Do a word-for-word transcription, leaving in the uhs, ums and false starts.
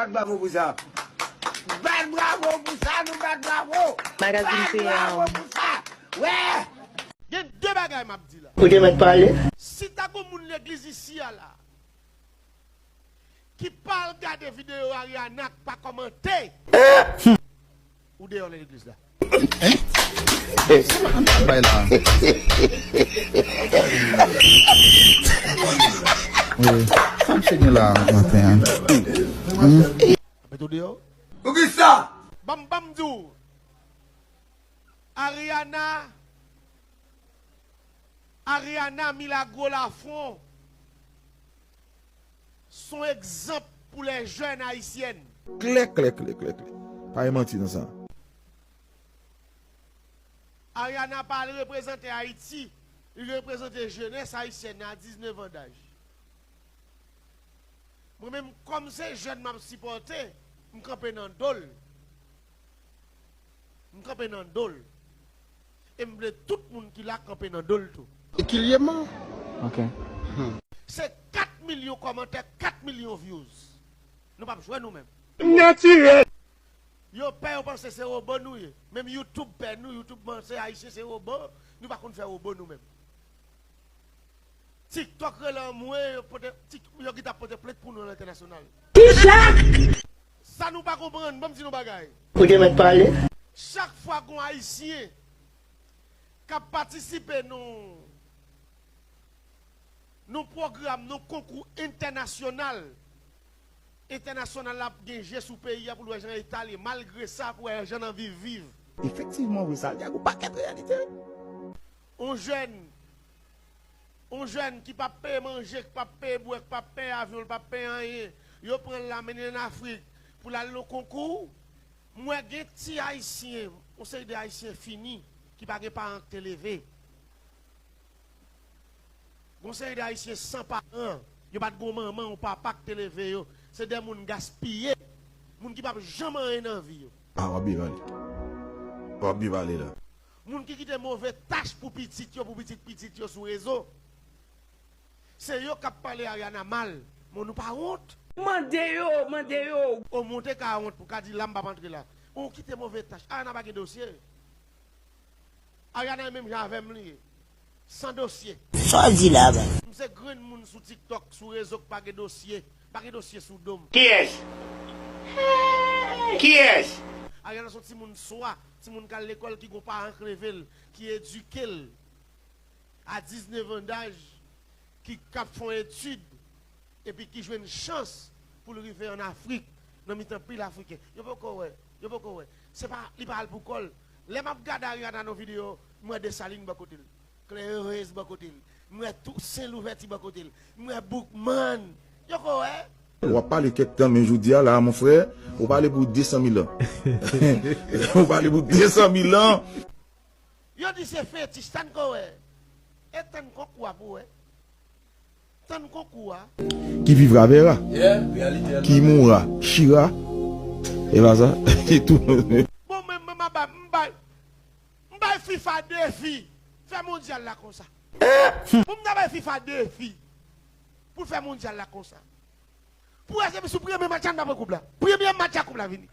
Bat bravo pou sa. Bat bravo pou sa, nou bat bravo. Magazine Bat Kreyòl. Bravo pou sa. Wè. Gen de bagay m ap di la. Ou te mèt pale. Si ta gon moun legliz isi a la ki pa al gade videyo Ariana k pa kòmante, ou deyò nan legliz la. Bay la. Wi, sa misye gen la maten an? Mete w deyò. Poukisa? Ban m ban m di w. Ariana Ariana Milagro Lafront s on egzanp pou lè jèn ayisyèn. Klè klè klè klè klè. Pa gen manti nan sa. Ariana pa al reprezante Ayiti, li reprezante jenès ayisyèn nan a diznèf an daj. Mwen menm kòm se jèn m ap sipòte, m kanpe nan do l. M kanpe nan do l. E m vle tout moun ki la kanpe nan do l tou. Ekilyèman. Ok. Se kat milyon kòmantè, kat milyon views. Nou p ap jwe nou menm. Natirèl. Yo pè, yo panse se wobo nou ye. Menm YouTube pè nou, YouTube panse Ayisyen se wobo. Nou pa konn fè wobo nou menm. TikTok rele anmwe, yo pote, yo gentan pote plent pou nou nan entènasyonal. Kisa? Sa nou pa konprann, ban m di nou bagay. Ou te mèt pale. Chak fwa gon Ayisyen k ap patisipe nan yon pwogram, nan konkou entènasyonal, entènasyonal la ap gen je sou peyi a pou l wè jan eta l ye. Malgre sa, pou wè jan n anvi viv. Efektivman, wi, sa l di a gon pakèt reyalite, wi. On jèn, on jèn ki p ap peye manje, ki p ap peye bwè, ki p ap peye avyon, li p ap peye anyen, yo pran l la mennen l ann Afrik pou l al nan konkou. M wè gen ti Ayisyen, on seri de Ayisyen fini, ki pa gen paran k te leve. Gon seri de Ayisyen san paran, yo pa t gon manman ou papa k te leve yo. Se de moun gaspiye, moun ki p ap janm anyen nan vi yo. Ah, w ap byen pale. W ap byen pale la. Moun ki kite move tach pou pitit yo, pou pitit pitit yo sou rezo. Se yo k ap pale Ariana mal. Mon nou pa wont. Mande yo, mande yo. O moun te ka wont pou ka di la m p ap antre la. Ou kite move tach. Ariana pa gen dosye. Ariana menm jan avè m li ye. San dosye. Sa w di la menm? M se grenn moun sou TikTok, sou rezo k pa gen dosye. Pa gen dosye sou do m. Kiyès? Kiyès? Ariana se yon timoun swa, timoun k al lekòl ki gon paran k leve l, ki edike l a diznèf an daj, ki k ap fè yon etid, epi ki jwenn chans pou l rive ann Afrik nan mitan pil Afriken. Yo poko wè, yo poko wè. Se pa, li pa al pou kò l. Lè m ap gade Ariana nan videyo, m wè Desalin bò kote l, Klèrens bò kote l, m wè Tousen Louvèti bò kote l, m wè Boukman. Yo ko wè. W ap pale kèk tan, men jodi a la, mon frè, ou pale pou de san mil an. Ou pale pou de san mil an. Yo di se fetich, tann ko wè. E tann konkou a pou wè. Tann konkou a. Ki vivra vera. Ki moura chira. E pa sa. E tou. Bon, men, men, m bay, m bay, m bay FIFA defi. Fè mondyal la konsa. Bon, m ta bay FIFA defi. Pou fè mondyal la konsa. Pou wè se sou premye match la n ta pran koup la. Premye match a koup la vini.